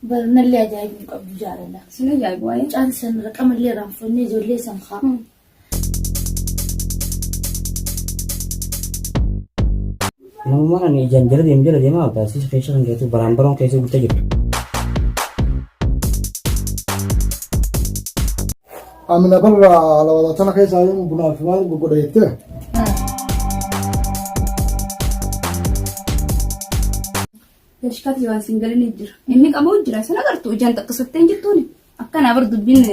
Barnallee ajaa'ibu hin qabdu jaalala. Sin ajaa'ibu waa'ee. Mucaan san raqamallee raanfannee ijoollee san haa. Namummaan ani ijaan jala deemu jala deemaa oolta. Siis keessa kan keetu baraan baroon keessa guuttee jirtu. Amina barra lawala keessaa yoom bunaaf maal goggodha jettee? Gashkaati waan siin galanii jira. Inni qabu jira. Sana agartu ijaan xaqqasattee hin jirtuuni. Akkanaa bar dubbiin.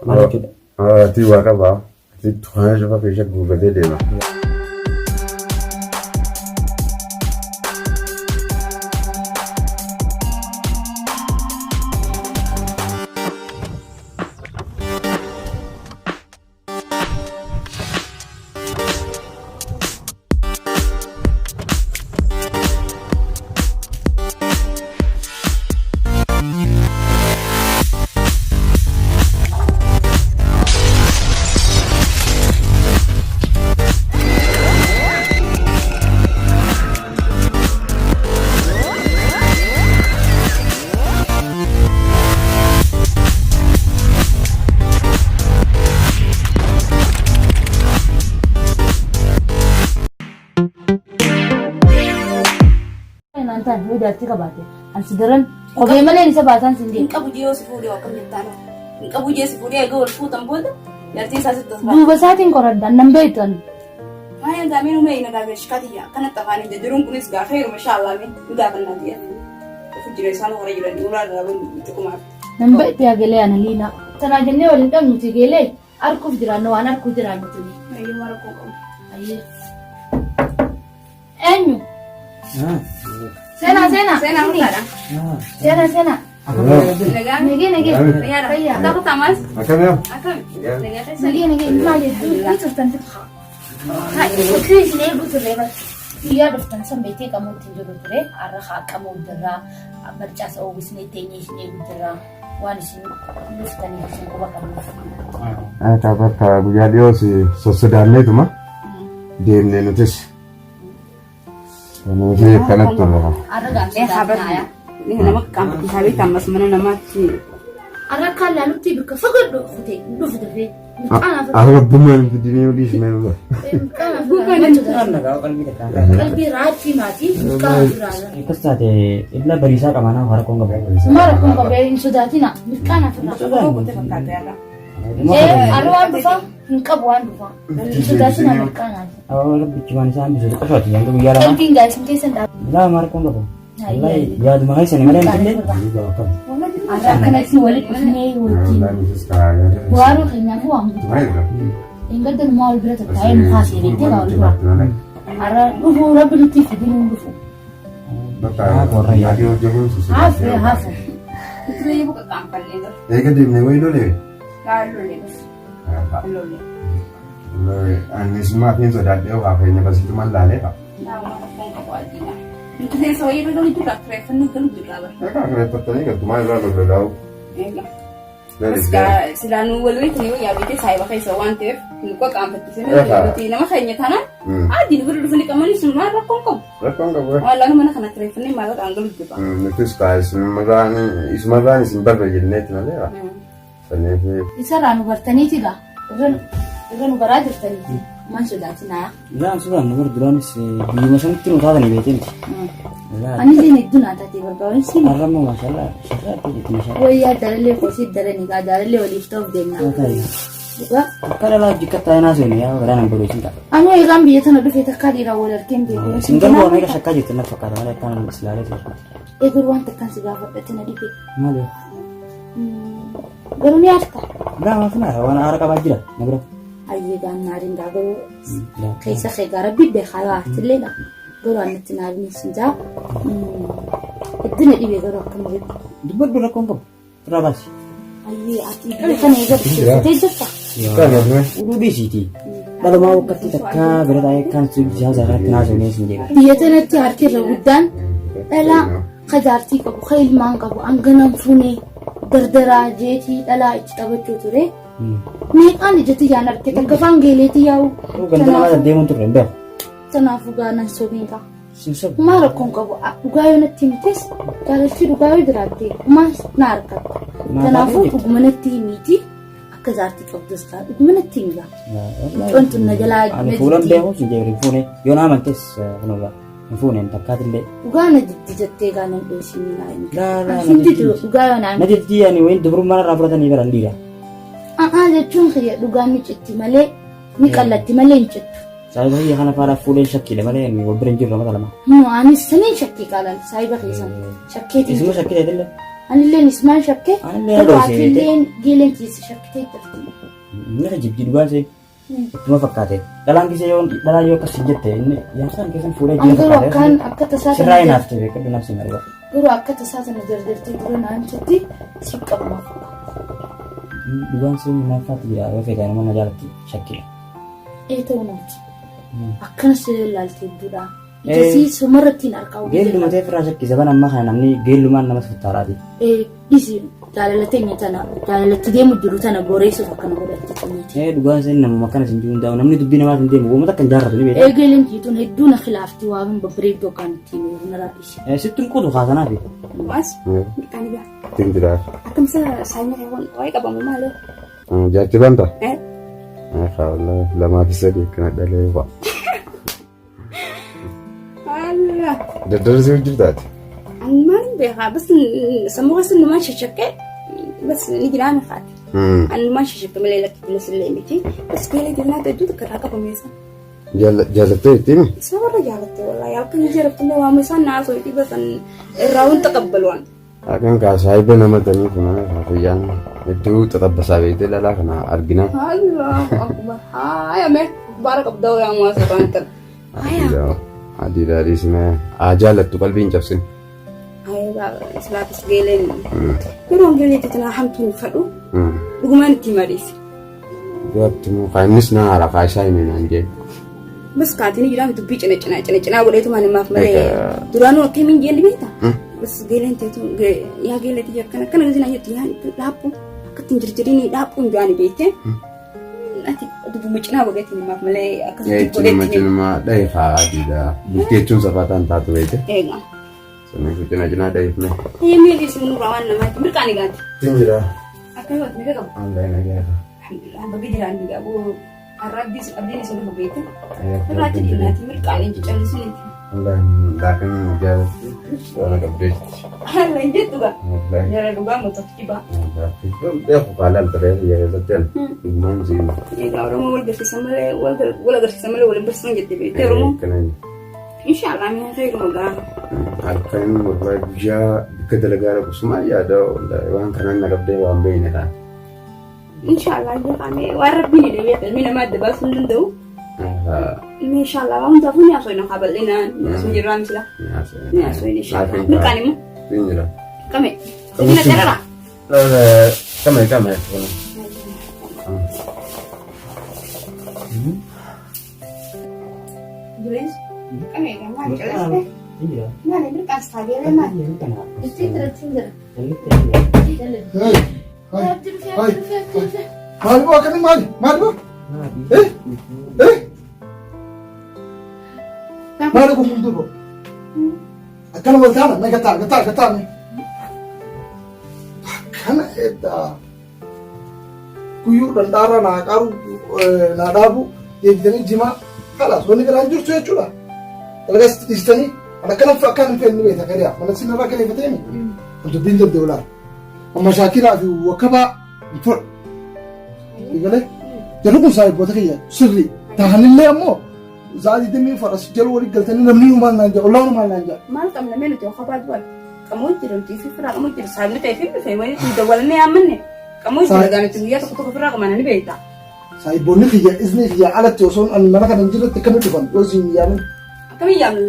Maal jechuudha? Ati waa qabaa. Ati tuqaa cufa keessa guugatee deema. Naan taane yoo jaartii qabaate ansi daran kophee malee isa baasaan sin Hin deemu. qabu jee yoo si fuudhee akkam jettaan. Hin qabu jee si fuudhee egaa wal fuutan booda jartii isaa sitti as ba'a. Duuba isaatiin qoradha nan beektan. Maayaan gaameen umee ina gaafa shikaatiyya akkanatti afaan hin jiruun kunis gaafa heeruma inshaallah mee nu gaafannaa ta'e. Ofu jira isaan hora jiran ulaa irraa bahu xiqumaaf. Nan beekte hagelee ana liinaa. Tanaa jennee waliin dhabnuti geelee arkuuf jiraannu waan arkuu jiraannu tuni. Ayyuu mara koo qabu. Ayyee. Eenyu? Seenaa seenaa. Seenaa murtaadha. Seenaa seenaa. Nagaa. Nagee nagee. Nagaadha. Fayyaa. Takka tamas. Akkam yaa? Akkam. Nagaa keessa. Nagee nagee maal jettu ni turtan xiqqaa. Turtii isin eeguu turre bar. Guyyaa dhuftan san beektee qamuutti hin jiru ture. Har'a haa qamuu jirraa. Barcaasa oowwisnee teenyee isin eeguu jirraa. Waan isin dhuftaniif isin quba qabnuuf. Akka bakka guyyaa dhiyoo si sossodaanneetuma deemne nutis. Kanaaf akkanatti turre. Har'a gaamsa Eh habar. Nama qaamatti beektaa ammas mana namaatti. Har'a akkaan laalutti bakka fagoo kutee dhufu dafee. Mirqaan afur. Akka bummaan hin fidinee olii ishee mee Mirqaan afur. Nagaa qalbii takkaa. Qalbii raachii maatii mirqaan afurraa. Akkas taate illa bariisaa qabaanaa hara koon qabu. Mara kun qabee hin sodaatina mirqaan afurraa. Koo kutee fakkaata yaada. Har'a waan dhufaa hin qabu waan dhufaa. Hin sodaatina mirqaan afur. Rabbichi waan isaan bisu qofaati hanga guyyaa lama. Qalbiin gaa'is hin keessan dhaabu. Laa maal koon qabu. Wallahi yaaduma keessani malee hin illee. Har'a akkanatti walitti dhufnee wajjin waaruu keenyaaf waan guddaa. Engadda numaa wal bira tattaa'ee mukaa seenettee gaa wal bira. Har'a dhufuu rabbi nutti fidin hin dhufu. Hafu hafu. Itti buqa qaanfannee bara. Eega deemne wayi lolee. Laallee bas. Lollee. Anis maatiin sodaadhee waa keenya basiitumaan laaleedha. Nama rakkoon qabu adiidha. Nuti keessa wayii irra galu jirra kireeffannee galu jirra bara. Egaa kireeffattanii galtumaa irraa lololaa'u. Egaa. Bas silaa nu wal beekni yoo yaabite saayiba keessa waan ta'eef nu qaqqaanfachiisanii nuti nama keenya taanaan adii nu bira dhufanii qabanii sun maal rakkoon qabu. Rakkoon qabu. Waan laanu mana kana kireeffannee maallaqaan galu jirra. Nutis kaa isumarraan isin barra jenneeti malee. Saniif Isarraa nu bartaniiti gaa. Irra nu baraa jirtaniiti. Maan sodaatinaa. Laan sudaan nu duraanis biyyuma sanitti nu taatanii beekee miti. Ani isin hedduu naa taatee barbaadu. Siin Har'a immoo maashaallah sirraa itti jirti maashaallah. wayyaa jaalallee koosii daranii gaa jaalallee waliif ta'uuf deemna. Dhugaa. Akka dhalaa jikka taa'ee naa seenu yaa garaa nan godhu isin ta'a. Ani eegaan biyya tana dhufee takkaa dhiiraa wal argeen beeku. Isin garuu waa meeqa shakkaa jirtu natti fakkaata malee akkaan islaalee ture. Eegar waan takkaan si gaafadhate na dhibe. Maali? Garuu ni aarta. Laa maaf naa waan aara qabaa jira na bira. Ayyee gaan naariin gaa garuu keessa kee gaa rabbi beekaa yoo aartillee dha. Garuu annatti naariin sin jaa. Hedduu na dhibe garuu akkam jedhu. Dubbadhu rakkoon qabu. Irraa baasi. Ayyee ati biyya kana eega dhufeeffatee jirta. Uduu dhiisiiti. Dhalumaa wakkatti takkaa bira taa'ee kan siyaasa irratti naasofnee sin jedhu. Biyya tanatti harki irra guddaan dhalaa ka jaartii qabu ka ilmaan qabu hanganan fuunee dardaraa jeetii dhalaa itti taphachuu ture. Meeqaan ija tiyyaan arge takka afaan geeleetii yaa'u. Ganda namaa deddeemuun turre hin beeku. Kanaafuu gaanan sobiin qaba. Sin sobu. Humaa rakkoon qabu. Dhugaa yoo natti himtes jaalalti dhugaa yoo jiraatte humaa na argatta. Kanaafuu dhuguma natti himiiti akka jaartii qabdus ta'a dhuguma natti himi gaa. Mucoon tun na jalaa Ani na fuulan diddi. beeku sin jedhe hin fuune yoo na amantes kunoo hin fuune takkaatillee. Dhugaa na diddi jettee gaa nan dhoosini naa himi. Laa laa Hin diddu dhugaa yoo na Na diddi ani wayin dubrummaa irraa fudhatanii baran dhiira. A'aa jechuun kiyya dhugaan ni citti malee ni qallatti malee hin cittu. Saahiba kiyya kana faadhaa fuudheen shakkiidha malee inni wal bira hin jirru mata lama. Nu anis saniin shakkii qaalaan saahiba keessan shakkeetiin Isuma jira. shakkii ta'etillee. Anilleen isumaan shakkee Anillee garuu haadha ishee atilleen geeleen keessa shakkitee jirti. Inni kijibdi dhugaan ishee ittuma fakkaate. Dhalaan gisee yoo dhalaan yoo akkas hin jette inni yaarsaan keessan fuudhee An jira garuu fakkaate. akkaan akka tasaa Sirraa tana hin hafte beekadhu nafsi hin arga. garuu akka tasaa tana jarjartee dura naan jetti si qabama fakkaata. Dhugaan ishee naaffaatti jira yoo feetaan nama na jaalatti shakkiidha. Ee ta'uu namti. Akkana si ilaalte hedduudha. Ija sii sumarratti hin argaa. Geelluma ta'e firraa shakkii zaban ammaa kana namni geellumaan nama futtaaraati. Ee dhisi jaalala teenya tana jaalalatti deemu jiru tana boreessuuf akkana godhatti xumiti. Ee dhugaan isheen namuma akkana isin jiru hundaa'u namni dubbii namaaf hin deemu uummata akka hin jaarratu ni beekta. Ee geeleen jiituun hedduu na khilaafti waa hin babbareedduu akkaan ittiin narraa dhisi. Ee sittuun quutu kaasanaafi. Waas mirqaan ijaa. Ittiin jiraaf. Akkamsa saayinii keewwan waa'ee qabamu maali? Jaartii banta? Eh? Wallahi lamaa fi sadii akkana dhalee fa'a. Allah. Daddarsi hojii taate. Ani maal beekaa bas sammuu keessa numaan shashaqqee bas ni jiraame kaate. Ani numaan shashaqqe malee lakki bilas illee miti. Bas geelee jennaa hedduu takka irraa qabameessa. Jaalattee itti himi? Isa warra jaalatte wallahi halkan jaallatullee waama isaan naasoo itti basan irraa wanta qabbaluwan. Haqan kaa saahiba nama tanii kun guyyaan hedduu xaxabbasaa beektee dhalaa kana argina. Allahu akbar. Haaya mee baara qabdaa yaa muwaasa baantan. Haaya. Adii daadhii simee haa jaalattu qalbii hin cabsin. Haaya silaafis geeleen yeroo geelee teetanaa hamtuun fadhu dhugumaan itti mariisi. Dhugaatti immoo kaa innis na haara kaa isaa hime naan jee. Bas kaatiin jiraam dubbii cina cinaa cina cinaa godheetumaan himaaf malee duraanuu akka himin jeen beekta. Bas geeleen teetu yaa geelee tiyya akkana akkana gadi naan jettu yaa dhaaphu akka ittiin jirjiriin dhaaphuun jaani beekte. Ati dubbuma cinaa godheetiin himaaf malee akkasitti Cinuma godheetiin. cinuma dhahi kaa adiidha. Bultii jechuun safaataan taatu beekte. Eegaa. Saniif cina cinaa dhahifne. Miilli isin nurraa waan namaatti mirqaan egaati. Ittiin jira. Akka yoo ati qabu. Allah nagaa. Alhamdulillah baga jiraan qabu. Har'a abdiin isin dhufu beekte. Irraa achi dhiinaati mirqaan hin callisiniiti. Allah laakin jaalatti waan qabdeetti. Allah hin jettu gaa. Jara dhugaa motof jibaa. Beeku qaalaan taree biyya keessatti an dhugumaan siima. Egaa Oromoo wal garsiisa malee wal agarsiisa malee wal hin barsiisan jette beekte Oromoo. Inshallah mi'a khayru gaa. Halkan wallahi guyyaa bakka dalagaa dhaqu sumaa yaada wallahi waan kanaan na qabdee waan beekne ta'a. Inshallah jedhamee waan rabbiin hidhee beekta ilmi namaa adda baasuu hin danda'u. Inshallah waan hundaafuu ni haasofna haa bal'inaan asuma jirraa misila. Ni haasofna inshallah. Mirqaan immoo. Jira. Qame. Sina carara. Kame kame. Jireenya. Qame maal caliste? Maali mirqaan saageeree maali? Itti jira itti jira. Hey, hey, hey. Maali boo akkamiin maali? Maali boo? Eh? Eh? Maali kun fuuldura? Akkana wal taana mee gattaa gattaa gattaa mee. Akkana eddaa. Guyyuu dhandhaarra naa qaru naa dhaabu deebitanii jimaa kalaas wanni biraan jirtu jechuudha. Dalagaa sitti dhiistanii kan akkana akkaan hin feene beekta kariyaa mana sinarraa akka leeffateemi. Dubbiin danda'u laala. Amma shaakilaa fi wakkabaa hin fudhu. Egalee jarri kun saahiboota kiyya sirrii tahanillee ammoo za'a digdamii afur as jala walii galtanii namni nu maal naan jedha ollaan nu maal naan jedha. Maal qabna mee nuti kophaa du'an qamoo jira nuti fi firaa qamoo jira saayibni ta'e fi dhufe wayii nuti dawwalannee yaammanne qamoo jira gaa nuti guyyaa tokko tokko firaa qabana ni beekta. Saahiboonni kiyya izni kiyya alatti osoo ani mana kana hin jirretti akkamitti dhufan yoo isin hin yaamin. Akkamiin yaamnu?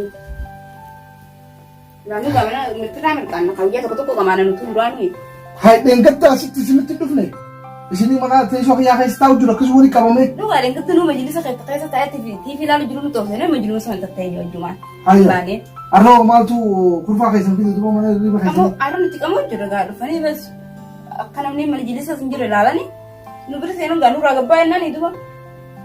Duraanuu gaamana mirqaa mirqaan kan guyyaa tokko tokko qamaana nuti duraanuu. Hay dheengadda asitti isinitti hin dhufne. Isinii mana teessoo kiyyaa keessa taa'u jiru akkasuma walitti qabamee. Dhugaa dheengadda nuu majlisa keessa taa'ee TV ilaalu jiru nu toofsanii majlisa sana tatta'ee wajjumaan. Hayya. Baanee. Har'a hoo maaltu kurfaa keessan fide duuba mana hirriba Ammoo keessanii. har'a nuti qamoo jira gaa dhufanii bas akka namni majlisa sun jiru ilaalanii nu bira seenuun gaa nurraa gabbaa jennaan duuba.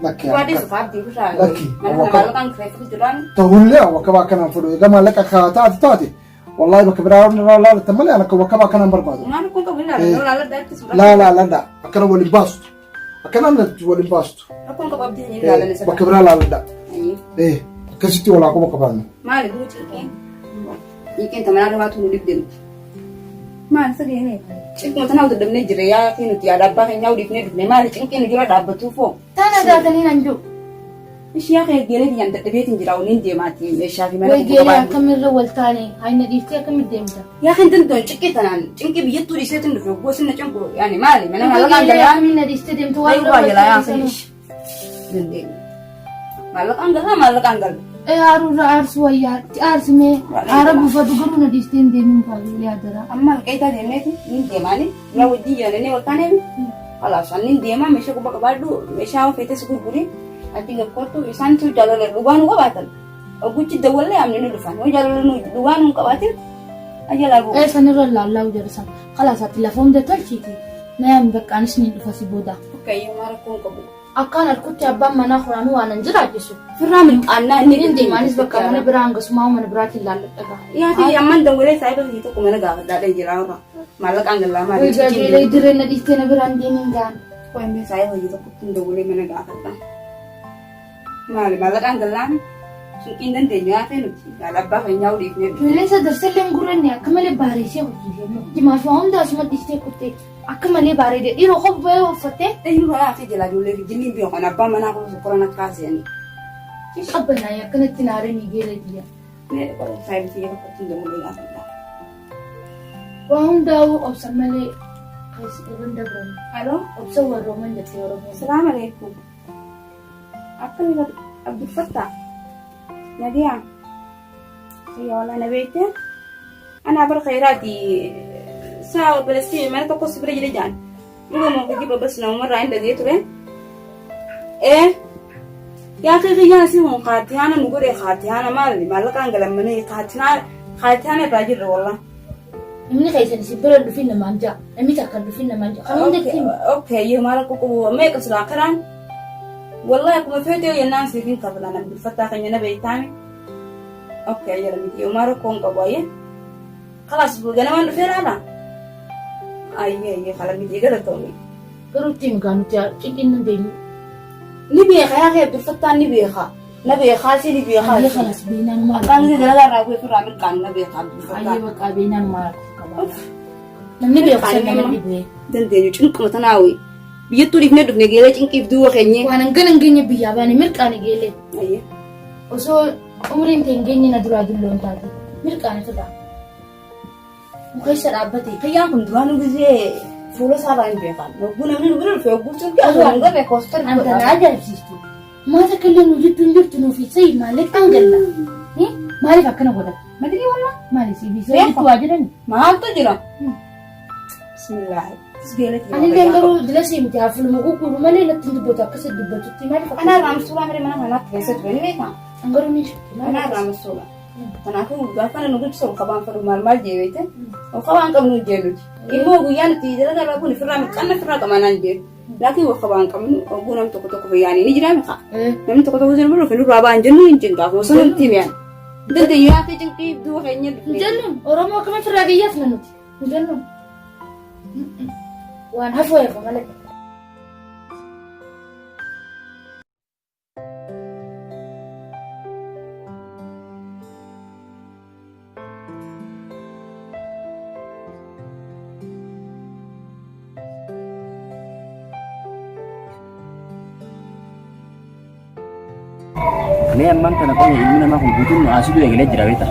Lakki Waa dhiisu faabdii ofirraa. Lakki, Mana awwa kana maallaqaan kireeffatu jiraan. Ta'ullee wakabaa akkanaan fudhu. Egaa maallaqa kaa taate taate wallaahi bakka biraa irraa laalatan malee an akka wakabaa akkanaan barbaadu. Maal kun qabu ilaala. Yoo laaladha itti suura. Laa laa ladha akkana waliin baastu. Akkana waliin baastu. Rakkoon qabu abdii hin ilaalan isa. Bakka biraa laaladha. Akkasitti walaa quba qabaanna. Maali duu cinqeen? Cinqeen tamanaa dhabaatu nu dhibde nuti. Maal isa geenee? Cinquma tanaa dadhabnee jirre yaa fi nuti yaada abbaa keenyaa dhiifnee dhufne maali cinqeen nu jala dhaabbatuuf hoo? Tana gaatanii nan jiru. Ishii yaa kee geelee kiyyaan dadhabeetiin jira waliin deemaati meeshaa fi mana Way geelee akkamirra wal taane hayna dhiiftee akkamitti deemta? Yaa kan danda'u cinqii tanaan cinqii biyyattuu dhiiseetiin dhufe oggoo sinna cinqu yaani maali mana maallaqaan Geelee galaa akkamiin na dhiistee deemta waan Waan wal jalaa yaa taane sanuu. dandeenya. Maallaqaan galaa maallaqaan gala. Ee aaruurra aarsuu wayyaa itti aarsimee aara buufadhu garuu na dhiistee hin deemin baay'ee yaadara. Amma alqeetaa deemneeti ni deemaani dura wajjin jiranii wal taaneef kalaas anni deemaa meeshaa quba qabaadhu meeshaa feetes gurguri achi gakkootu isaantu jaalala dhugaa nu qabaatan ogguchi dawwallee amni nu dhufan yoo jaalala nu dhugaa nu qabaatin ajalaa bu'u. Ee sanirra laallaa jarsan kalaas ati lafa hunda tolchiiti. Nayaan bakka anis ni dhufa si booda. Fakkayyoo maa rakkoon qabu. Akkaan harkutti abbaan manaa horaanuu waan hin jiraachisu. Firraa milqaannaa inni Inni deemaanis bakka mana biraa hangasumaa mana biraatiin laalladha ga'a. Yaa amman dawwalee saayiba kiyya tokko mana gaafadhaa jira warra maallaqaan galaa maali. Waygaa geelee dirree na dhiistee na biraan deemin gaan. Qo'annee saayiba kiyya tokkotti dawwalee mana gaafadhaa. Maali maallaqaan galaan suuqiin dandeenyu yaa ta'e nuti yaada abbaa keenyaa dhiifnee dhufne. Qilleensa darsallee hin gurranne akka malee baareessee hojii Jimaa fi waan hundaa asuma dhiistee kuttee akka malee baareedee dhiiroo kobbee uffattee Eenyu balaa fi jalaa ijoollee fi jinniin biyya kana abbaan manaa kun sukkuran akka seenii. qabbanaayee akkanatti naaree geelee biyya. Mee saayiba kiyya tokkotti dawwalee gaafadhaa. Waa hundaa'uu obsa malee keessa irra dabran. Aloo. Obsa warrooman jettee Oromoo. Salaam alaikum. Akkami Abdul Fattah? Nadiya? Ayya wala na beekte? Ana bar khayraati saa obboleessi mana tokko si bira jira jaan. Dhuguma hojii babbas namumarraa hin dhagee ture. Ee yaa kee kiyyaan si hun kaatihaana nu godhe kaatihaana maali maallaqaan galammanee kaatihaana irraa jirra wallah. Namni keessan isin bira hin dhufin namaan ja'a. Namni takka hin dhufin namaan ja'a. Kan hunda itti himi. Okay, yoo maal akka qabu meeqa silaa karaan wallahi akkuma feete yoo jennaan siif hin kafalan Abdul Fattah keenya na beektaami. Okay, jala miti yoo maal rakkoo hin qabu ayyee. Kalaas ganamaan dhufee laala. Ayyee ayyee kala miti galatoomi. Garuu itti himi gaa nuti cinqin nan deemu. Ni beeka yaa kee Abdul Fattah ni beeka. Na beekaa si ni beekaa. Ayyee kalas beenaan maal. Akkaan inni dalagaa irraa bu'ee firraa mirqaan na beeka Abdul Fattah. Ayyee bakka beenaan maal qaba. Namni beeku san nama dhibee. Dandeenyu cinquma tanaawi. Biyyattuu dhiifnee dhufne geelee cinqiif duwwa keenyee. Waan hangana hin geenye biyyaa baane mirqaani geelee. Ayyee. Osoo umriin ta'e hin geenye na duraa dulloon taate mirqaani firraa. Mukeessa dhaabbate. Kiyyaan kun duraanuu gisee fuula isaarraa hin beekan. Yogguu namni nu bira dhufe yogguu cinqii osoo hin garree koostar Anta na ajaa'ibsiistu. Maata kallee nu jidduu hin jirtu nuuf sayi maallaqaan galla. Maaliif akkana godhata? Madrii wallah. Maali si fi sayi waa jedhani? Maaltu jira? Bismillaahi. Anillee garuu dilasii miti hafuluma gurguru malee natti hin dubbatu akkasitti dubbatutti maaliif Anaa irraa suuraa malee mana kanaatti keessa ture ni beekaa? An garuu ni shakki. Anaa irraa masuula. Kanaafuu gaafa nu guddisu ol qabaan fedhu maal maal jee beekte? Ol qabaan qabnu jee nuti. Immoo guyyaa nuti dalagaa irraa kun firraa mirqanna firraa qabanaan jee. Laakiin ol qabaan qabnu oguu nam tokko tokko fayyaanii ni jiraa miqa. Namni tokko tokko sirba dhufe nurraa ba'an jennu hin cinqaafu osoo nuti himiyaan. Dandeenyu yaa fi cinqii duuba keenya dhufne. Hin jennu Oromoo akkamitti irraa biyyaaf na nuti. Hin jennu. Waan hafuu hafa malee. Mee ammaan tana qofa ilmi namaa kun guutuun nu aasiduu eegalee jira beekta.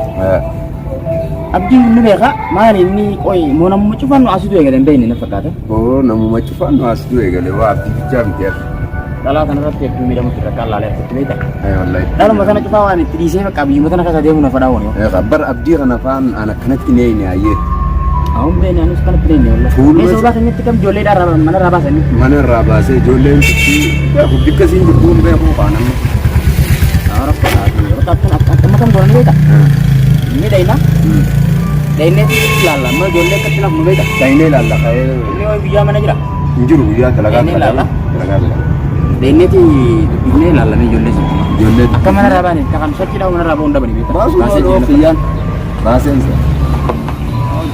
Abdiin kun ni beeka maali inni qoyi moo namuma cufaan nu aasiduu eegale hin beekne na fakkaata. Oo namuma cufaan nu aasiduu eegale waa abdii bichaa miti har'a. Dhalaa kanarratti hedduu miidhamutti rakkaan laalee akkatti beekta. Wallahi. Dhaluma kana cufaa waan itti dhiisee bakka biyyuma tana keessa deemu na fadhaa wani. Bar abdii kana faan an akkanatti hin eegne ayyee. Ahun beekne anus kanatti hin eegne wallahi. Fuuluma Mee sababa keenyatti kam ijoollee dhaa mana irraa baasanii. Mana irraa baasee ijoolleen xiqqii beeku bikka siin jirtu hin beeku kaan amma. Bakka akkam akkam goona ni beekta. Ni dhayna. Dhaynee ilaalla amma ijoollee akkatti naaf nu beekta. Dhaynee ilaalla ka'ee. Inni ho'i guyyaa mana jira. Hin jiru guyyaa dalagaa Dhaynee ilaalla. Dalagaa dalagaa. Deenneeti dubbifnee ilaallamee ijoollee sun. Ijoollee Akka mana irraa baane kan sochiidhaa mana irraa ba'uun dhabanii beektaa. Baasuu Baasee maal jireenya. kiyyaan baaseensa.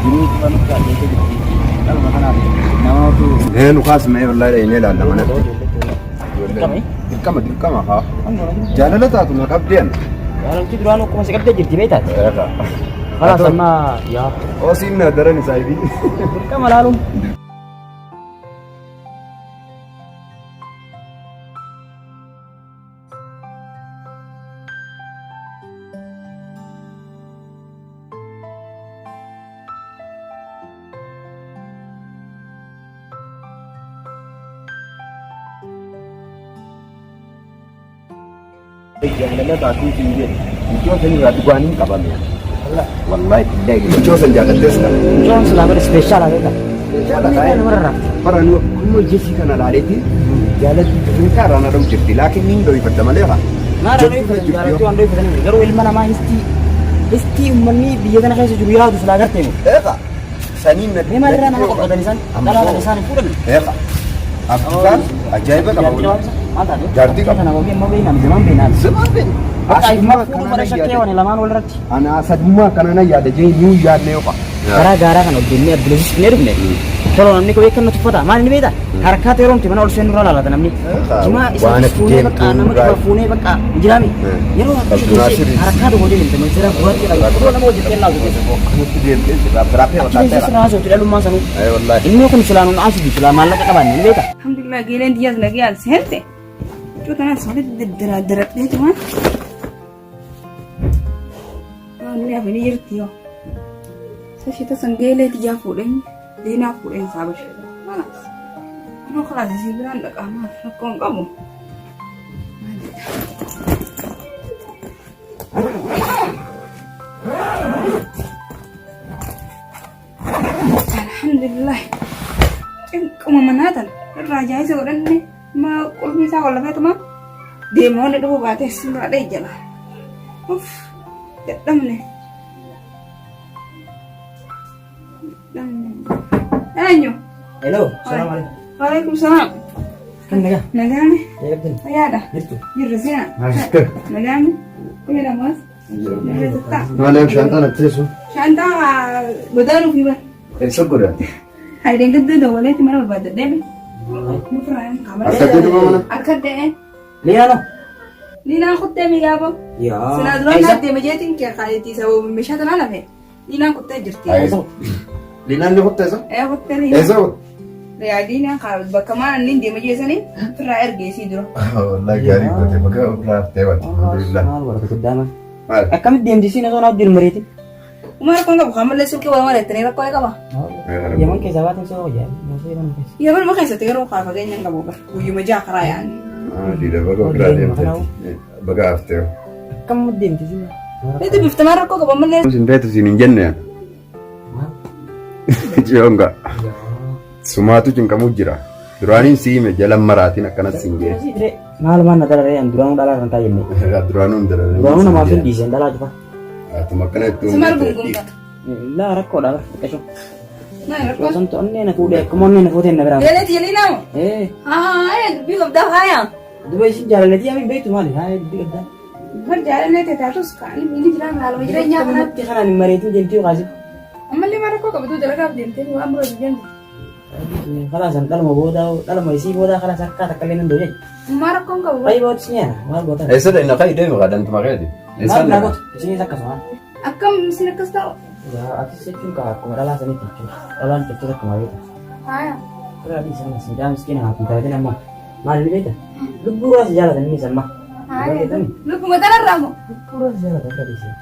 Jiruu cufa nutti adeemtee jirti. Dhaluma kanaaf namatu. Ee nu kaasmee wallahi dhaqnee ilaalla manatti. Dirqama? Dirqama dirqama haa. Jaalala taatu na qabdee ana. Jaalalti duraan akkuma si qabdee jirti beektaati. Kalaas amma yaa. Oosiin na daran isaa ifi. Dirqama laaluun. Jaalala taatuu siin jedhe. Iddoo san irraa dhugaan hin qabame. Wallahi billahi. Iddoo san jaalattees na. Mucaan silaa bara ispeeshaala beektaa. Ispeeshaala taa'ee. Nama rarraafti. Bara nu kunoo ijji kana laaleetti jaalatti qilleensa irraa na dha'u jirti. Laakiin niin dhoyfadha malee haa. Maara dhoyfatan jaalatti waan dhoyfatanii garuu ilma namaa histii histii uummanni biyya kana keessa jiru yaadu silaa gartee mu. Eeqa. Saniin na. Mee maalirraa nama qoqqoodan isaan dhalaa kana isaan hin fuudhan. Eeqa. Abdisaan ajaa'iba qaba. Maal taate? Jaartii qaba. Kana wabii amma beeknaan zaman beeknaan. Zaman beekna. Bakka ifuma fuudhu bara shakkee waan lamaan walirratti. Ana sadummaa akkana na yaada jee nuu yaadne yoqa. Karaa gaaraa kana ol deemnee abbileessis ni dhufne. Tolo namni koo beekan na tuffata. Maal inni beektaa? Harkaa yeroo nuti mana ol seenu irraa laalata namni. Jimaa Waan isa ati fuunee deemtu bakka nama irraa. cufa fuunee bakka jiraami. Yeroo harka Abdulnaasir. harkaa tokko deemte manzira bu'aatti qaba. Yeroo nama hojjettee laaltu keessa. Akkanatti deemtee sirraa biraapee Achi keessa sirraa haasofti dhalummaa sanuu. Wallahi. Inni kun silaa nuun haasofti silaa maallaqa qabaanne ni beektaa? Alhamdulillah geeleen tiyyaas nagayaan seente. Huccuu tanaas walitti daddaraaddaradhee tuma. Waan hafanii jirti yoo. Sashi tasan geelee tiyyaa fuudheen diinaa fuudheen saa bashee. Malas. Anoo kalaas isii biraan dhaqaa maal rakkoo hin qabu. Alhamdulillah. Cinquma manaa tana irraa jaayisa godhanne ma qulfii isaa qollafeetuma deema wanni dhufuu baatee sirraa dhee jala. Uff dadhabne. Dadhabne. Eenyu? Hello, salaam alaikum. Waalaikum salaam. Kan nagaa? Nagaame? Eegdin. Fayyaadha? Jirtu. Jirra seenaa? Nagaame? Fayyaadha maas? Maaliif shaantaan ajjeesu? Shaantaa godaanuu fi bara. Eessa godaante? Haydeen gaddoo dawwaleetti mana barbaadadhee mi? Akkatti dhufa mana? Akka de'e. Liyaano. Liinaan kuttee mi gaafo? Yaa. Silaa duraan naa deema jeetiin kee kaayetii sababa meeshaa tanaa lafe. Liinaan kuttee jirti. Liinaan ni kuttee isa? Ee kuttee liinaan. Eessa kutte? Yaa liinaan kaa bakka maan inni deema jeesanii ofirraa ergeesii dura. Wallahi gaarii goote bakka ofirraa haftee waati. Alhamdulillah. Maal warra guddaa maal? Maal? Akkamitti deemti siin osoo naaf jiru mareetin? Uma rakkoon qabu kan mallee silkii waa malee rakkoo qaba. Yaman keessaa baatiin soo hojjaa. Yaman keessa. Yaman ma keessatti garuu kaa fageenya hin qabu bara. Guyyuma ja'a karaa yaa'an. Diida baga ofirraa deemteetti. Baga haftee. Akkam deemti siin? Itti biftamaan rakkoo qaba mallee. Sin beetu siin hin jenne. Ciyoonga. Sumaatu cinqamuu jira. Duraaniin si hime jala maraatiin akkanas siin jee. Maal maal na dararee an duraanuu dhalaa kan taa'e jenne. Duraanuu hin dararee. Duraanuu namaaf hin dhiisen dhalaa cufa. Atuma akkana itti Si maal gungumta? Laa rakkoodha bara xiqqasho. Maal rakkoo? Osoo onnee na fuudhee akkuma onnee na fuutee na biraa. Geeleeti jedhii naamu? Ee Haa dubbii qabdaa haaya. duba isin jaalalatii amiin beektu maali? Haa dubbii qabdaa. Bar jaalallee ta'e taatus kaan inni jiraa haaluma jireenyaa kanatti. Akkanatti kanaan hin mareetin deemtee kaasif. Ammallee maal rakkoo qabatu dalagaaf deemtee waan biroo deemte. Kalaas an dhaluma booda dhaluma isii booda kalaas akka takka illee nan dooje. Maal rakkoon qabu? Baay'ee booda si nyaata maal goota. Eessa dhaqna kai deemi kaa dantuma keeti. Eessa Maal naa dhaqna? gootu isinis akkasuma. Akkam isin akkas ta'u? Atis jechuun kaa akkuma dhalaa sanitti jechuudha. Dhalaan jechuun akkuma beekta. Haaya. Dhalaa dhiisan asiidhaa miskiina haati taateen amma maal ni beekta? Lubbuu raas jaalatan inni samma. Haaya. Lubbuma tanarraa moo? Lubbuu raas jaalatan irra dhiisan.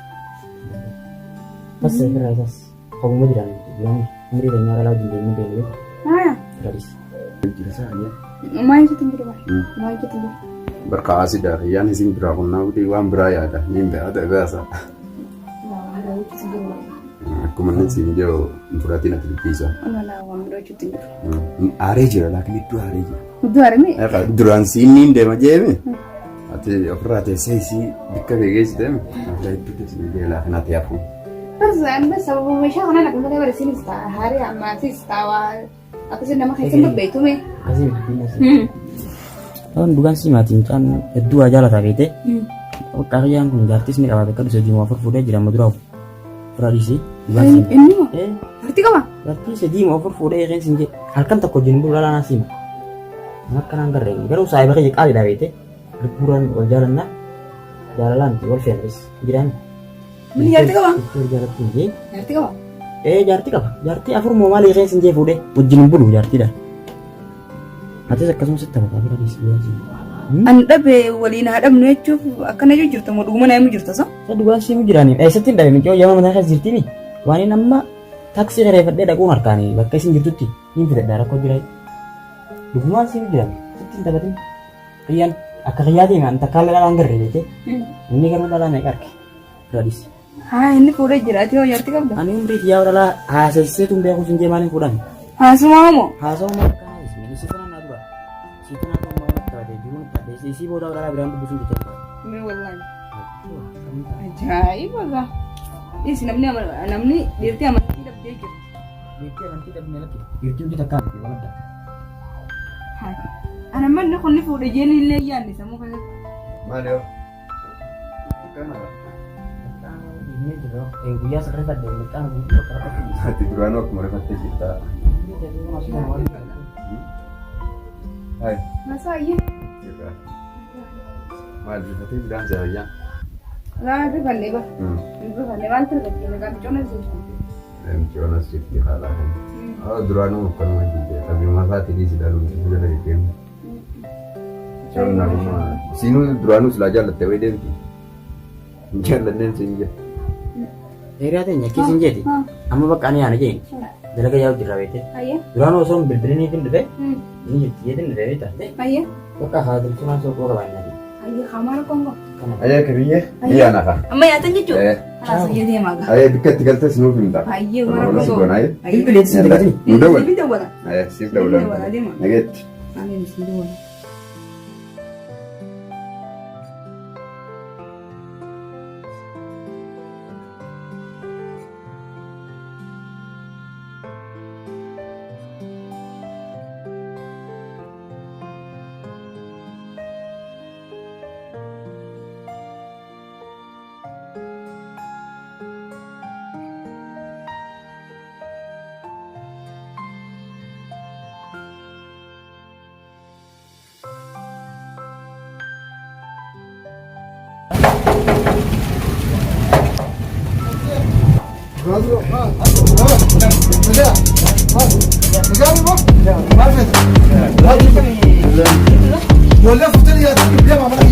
Bas irraa isaas qabuma jiraan yoom umrii keenya dhalaa wajjin deemuu deemu beekta. Haaya. Irra dhiisi. Maal jechuun jiru bara? Maal jechuun jiru? Barka asiidha kiyyaan isin biraa kunnaa gudii waan biraa yaada. Niin beekaa beesaa. Waan jechuun jiru. Akkuma inni siin jiru hin fudhatiin ati dubbisaa. Walaa waan biroo jechuun jiru. Aaree jira laakiin iddoo aaree jira. Iddoo aarame? Duraan siin niin deema jeeme. Ati ofirraa teessee isii bikka kee geessi deeme. Ofirraa hedduu teessee jee laakiin ati hafu. Barza amma sababa meeshaa kanaan akka malee barsiinis ta'a haarii ammaatis ta'a akkasii nama keessa babbeetume. Akkasii dubbiin asii. Ta'uun dhugaan si maatiin mucaan hedduu waa jaalataa beekte. Bakka kiyyaan kun jaartis ni qaba bakka dhufe jimu afur fuudhee jira amma dura fura dhiisii. Dhugaan si. Inni moo? Eh, Jaartii qaba? jaartii sadii moo afur fuudhee eegeen siin jedhe halkan tokko wajjin bulu dhalaa naa siima. Nama akkanaan garreen garuu saahiba kiyya qaaliidha beekte. Lubbuudhaan wal jaalannaa jaalalaan miti wal feenis jiraan. Inni jaartii qaba? Wal jaalatti hin jee. Jaartii qaba? Ee jaartii qaba. Jaartii afur moo maal eegeen siin jee fuudhee wajjin hin bulu jaartiidhaan. Atis akkasuma sitti taphataa bira dhiisi dhugaa si. An dhabe waliin haa dhabnu jechuuf akkana jiru jirta moo dhuguma na himu jirta sa? Isa dhugaa si himu jiraani. Eessatti hin dhabe micoo yama mataa keessa jirtiimi. Waan inni amma taaksii kireeffadhee dhaquun harkaani bakka isin jirtutti niin fidadha rakkoo jira. Dhugumaan si himu jiraan sitti hin taphatin. Kiyyaan akka kiyyaa deeme an takkaallee dhalaa hin garre beekee. Inni garuu dhalaa meeqa arge. Bira dhiisi. Haa inni fuudhee jira ati hoo jaartii qabda? Ani umrii kiyyaa dhalaa haasessee tun beeku sin jee maaliin fuudhan? Haasumaa moo? Haasawuu maal akkanaa ismi isii tanaa naa dura. Isii tanaa dura maal akka taate jiruun taate isii booda dhalaa biraan dubbisuun jecha. Mee wallaahi. Ajaa'iba gaa. Dhiisi namni namni dhiirtii amantii dhabdee jirti. Dhiirtii amantii dhabne lakki. Dhiirtii hundi takkaa miti waladda. Haa. Ana manni kun ni fuudhe jeen illee yaadne sammuu keessatti. Maali yoo? Kana. Guyyaa sirreeffadhe mirqaana guutuu bakka rakkatti. Ati duraanuu akkuma rifattee jirta. Hai. Masaayyee. Maal rifatee jiraan jaayyaa? Laa rifanne ba. Rifanne maal targatte maqaa micoona jirti. Micoona sirrii haalaa kan. Duraanuu akkanuma jirte. Qabeenya isaatii dhiisi dhaluun jala deemu. Siinuu duraanuu silaa jaallatte wayii deemti. Hin jaallanneen siin jedhe. Hiriyaa teenya akkiis hin jeeti. Amma bakka ani yaana jeen dalaga yaa'u jirra beekte. Ayya. Duraan osoo hin bilbiliniif hin dhufe ni jirti jeetin dhufe beekta. Ayya. Bakka haa telefoonaan soqoo qabaannaa. Ayya kaamaara kongo. Ayyaa kibiyyee ni yaana kaa. Amma nyaatan jechuudha. Eh. Kalaas ayya deemaa gaa. Ayyaa bikka itti galtes nuuf himta. Ayyee mara Wala si kongo. goona ayyaa. Bilbileetti sin dagatin. Nu dawwal. Ni dawwala. Ayyaa siif dawwalan. Dawwala deema. Nageetti. Ani sin dawwala. Ijoollee fuutanii yaaddu deemaa mana.